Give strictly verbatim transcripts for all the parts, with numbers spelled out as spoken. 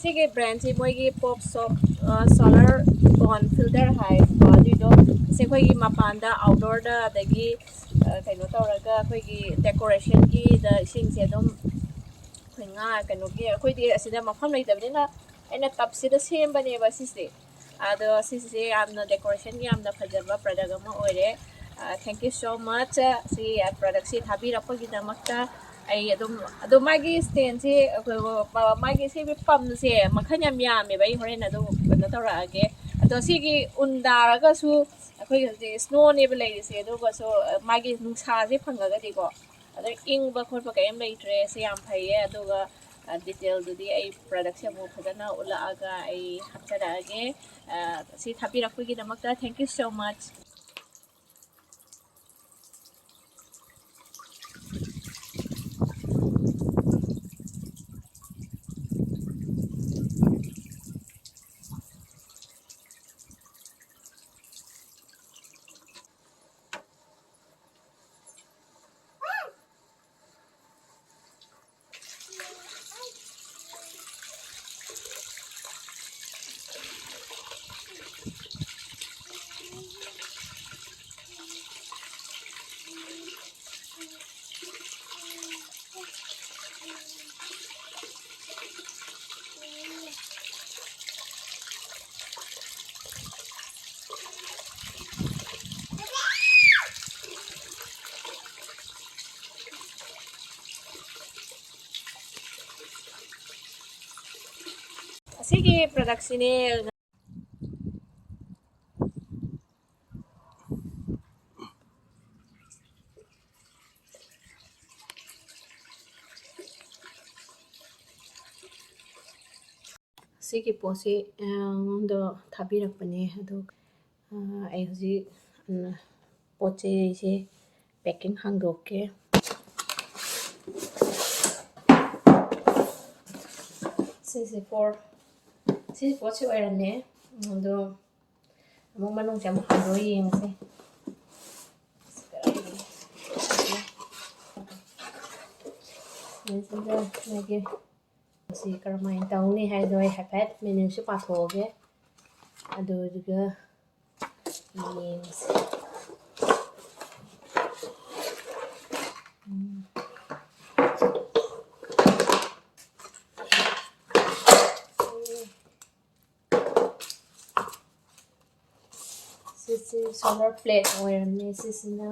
ꯁꯤꯒꯤ ꯕ꯭ꯔꯦꯟꯁꯤ ꯃꯣꯏꯒꯤ ꯄꯣꯞ shop solar ꯀꯣꯟ ꯐꯤꯜꯇꯔ ꯍꯥꯏꯀꯣ, ꯑꯗꯨꯏꯗꯣ꯫ ꯁꯤ ꯑꯩꯈꯣꯏꯒꯤ ꯃꯄꯥꯟꯗ, ꯑꯥꯎꯠꯗꯣꯔꯗ, ꯑꯗꯒꯤ ꯑ, ꯀꯩꯅꯣ ꯇꯧꯔꯒ ꯑꯩꯈꯣꯏꯒꯤ ꯗꯦꯀꯣꯔꯦꯁꯟꯒꯤꯗ ꯏꯁꯤꯡꯁꯦ ꯑꯗꯨꯝ ꯑꯩꯈꯣꯏ ꯉꯥ ꯀꯩꯅꯣꯒꯤ, ꯑꯩꯈꯣꯏꯗꯤ ꯑꯁꯤꯗ ꯃꯐꯝ ꯂꯩꯇꯕꯅꯤꯅ ꯑꯩꯅ ꯇꯞꯁꯤꯗ ꯁꯦꯝꯕꯅꯦꯕ ꯁꯤꯁꯦ꯫ ꯑꯗꯣ ꯁꯤꯁꯦ ꯌꯥꯝꯅ ꯗꯦꯀꯣꯔꯦꯁꯟꯒꯤ ꯌꯥꯝꯅ ꯐꯖꯕ ꯄ꯭ꯔꯗꯛ ꯑꯃ ꯑꯣꯏꯔꯦ꯫ Thank you so much, ꯁꯤ ꯄ꯭ꯔꯗꯛꯁꯤ ꯊꯥꯕꯤꯔꯛꯄꯒꯤꯗꯃꯛꯇ꯫ ꯑꯩ ꯑꯗꯨꯝ, ꯑꯗꯣ ꯃꯥꯒꯤ ꯁ꯭ꯇꯦꯟꯁꯤ, ꯑꯩꯈꯣꯏ, ꯃꯥꯒꯤ ꯁꯤꯒꯤ ꯄꯝꯁꯦ ꯃꯈꯜ ꯌꯥꯝ ꯌꯥꯝꯃꯦꯕ, ꯑꯩ ꯍꯣꯔꯦꯟ ꯑꯗꯨꯝ ꯀꯩꯅꯣ ꯇꯧꯔꯛꯑꯒꯦ꯫ ꯑꯗꯣ ꯁꯤꯒꯤ ꯎꯟ ꯇꯥꯔꯒꯁꯨ ꯑꯩꯈꯣꯏ ꯍꯧꯖꯤꯛ ꯁ꯭ꯅꯣꯅꯦꯕ ꯂꯩꯔꯤꯁꯦ, ꯑꯗꯨꯒꯁꯨ ꯃꯥꯒꯤ ꯅꯨꯡꯁꯥꯁꯦ ꯐꯪꯉꯒꯗꯤꯀꯣ, ꯑꯗ ꯏꯪꯕ ꯈꯣꯠꯄ ꯀꯔꯤꯝ ꯂꯩꯇ꯭ꯔꯦ꯫ ꯁꯤ ꯌꯥꯝ ꯐꯩꯌꯦ꯫ ꯑꯗꯨꯒ ꯗꯤꯇꯦꯜꯗꯨꯗꯤ ꯑꯩ ꯄ꯭ꯔꯗꯛꯁꯦ ꯑꯃꯨꯛ ꯐꯖꯅ ꯎꯠꯂꯛꯑꯒ ꯑꯩ ꯍꯥꯞꯆꯔꯛꯑꯒꯦ꯫ ꯑ, ꯁꯤ ꯊꯥꯕꯤꯔꯛꯄꯒꯤꯗꯃꯛꯇ thank you so much꯫ ꯑꯁꯤꯒꯤ ꯄ꯭ꯔꯗꯛꯁꯤꯅꯦ꯫ ꯁꯤꯒꯤ ꯄꯣꯠꯁꯤ ꯑꯩꯉꯣꯟꯗ ꯊꯥꯕꯤꯔꯛꯄꯅꯦ꯫ ꯑꯗꯣ ꯑꯩ ꯍꯧꯖꯤꯛ ꯄꯣꯠ ꯆꯩꯁꯦ ꯄꯦꯛꯀꯤꯡ ꯍꯥꯡꯗꯣꯛꯀꯦ꯫ ꯁꯤꯁꯦ ꯐꯣꯔ ꯁꯤ ꯄꯣꯠꯁꯤ ꯑꯣꯏꯔꯝꯃꯦ꯫ ꯑꯗꯣ ꯑꯃꯨꯛ ꯃꯅꯨꯡꯁꯦ ꯑꯃꯨꯛ ꯍꯥꯡꯗꯣꯛꯑ ꯌꯦꯡꯉꯁꯦ꯫ ꯁꯤꯗ ꯃꯥꯒꯤ ꯁꯤ ꯀꯔꯝꯍꯥꯏꯅ ꯇꯧꯅꯤ ꯍꯥꯏꯗꯣ ꯑꯩ ꯍꯥꯏꯐꯦꯠ ꯃꯦꯅ꯭ꯌꯨꯁꯨ ꯄꯥꯊꯣꯛꯑꯒꯦ꯫ ꯑꯗꯨꯗꯨꯒ ꯌꯦꯡꯁꯦ꯫ ꯎꯝ꯫ ꯁꯤꯁꯤ solar plate ꯑꯣꯏꯔꯝꯃꯦ꯫ ꯁꯤꯁꯤꯅ,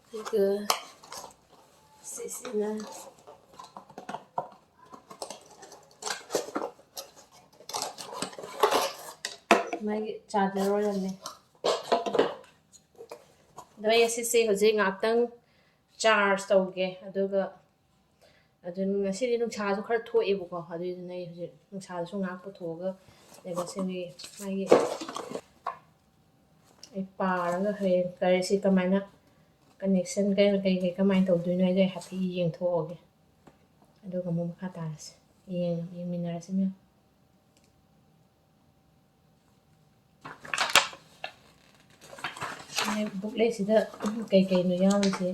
ꯑꯗꯨꯒ ꯁꯤꯁꯤꯅ ꯃꯥꯒꯤ charger ꯑꯣꯏꯔꯝꯃꯦ꯫ ꯑꯗꯣ ꯑꯩ ꯑꯁꯤꯁꯦ ꯍꯧꯖꯤꯛ ꯉꯥꯏꯍꯥꯛꯇꯪ charge ꯇꯧꯒꯦ꯫ ꯑꯗꯨꯒ ꯑꯗꯨ ꯉꯁꯤꯗꯤ ꯅꯨꯡꯁꯥꯁꯨ ꯈꯔ ꯊꯣꯛꯑꯦꯕꯀꯣ, ꯑꯗꯨꯏꯗꯨꯅ ꯑꯩ ꯍꯧꯖꯤꯛ ꯅꯨꯡꯁꯥꯗꯁꯨ ꯉꯥꯏꯍꯥꯛ ꯄꯨꯊꯣꯛꯑꯒ ꯂꯩꯕ ꯁꯦꯝꯕꯤꯒꯦ꯫ ꯃꯥꯒꯤ ꯑꯩ ꯄꯥꯔꯒ ꯍꯌꯦꯡ ꯀꯔꯤ ꯁꯤ ꯀꯃꯥꯏꯅ connection ꯀꯩ, ꯀꯩ, ꯀꯩ ꯀꯃꯥꯏꯅ ꯇꯧꯗꯣꯏꯅꯣ ꯍꯥꯏꯗꯣ ꯑꯩ ꯍꯥꯏꯐꯦꯠ ꯌꯦꯡꯊꯣꯛꯑꯒꯦ꯫ ꯑꯗꯨꯒ ꯑꯃꯨꯛ ꯃꯈꯥ ꯇꯥꯔꯁꯦ꯫ ꯌꯦꯡ-, ꯌꯦꯡꯃꯤꯟꯅꯔꯁꯤ ꯃꯌꯥꯝ꯫ Booklet ꯁꯤꯗ ꯀꯩꯀꯩꯅꯣ ꯌꯥꯎꯔꯤꯁꯦ,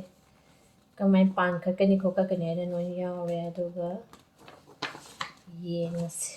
ꯀꯃꯥꯏꯅ ꯄꯥꯟꯈꯠꯀꯅꯤ ꯈꯣꯠꯀꯠꯀꯅꯤ ꯍꯥꯏꯅ ꯂꯣꯏ ꯌꯥꯎꯔꯦ꯫ ꯑꯗꯨꯒ ꯌꯦꯡꯉꯁꯤ꯫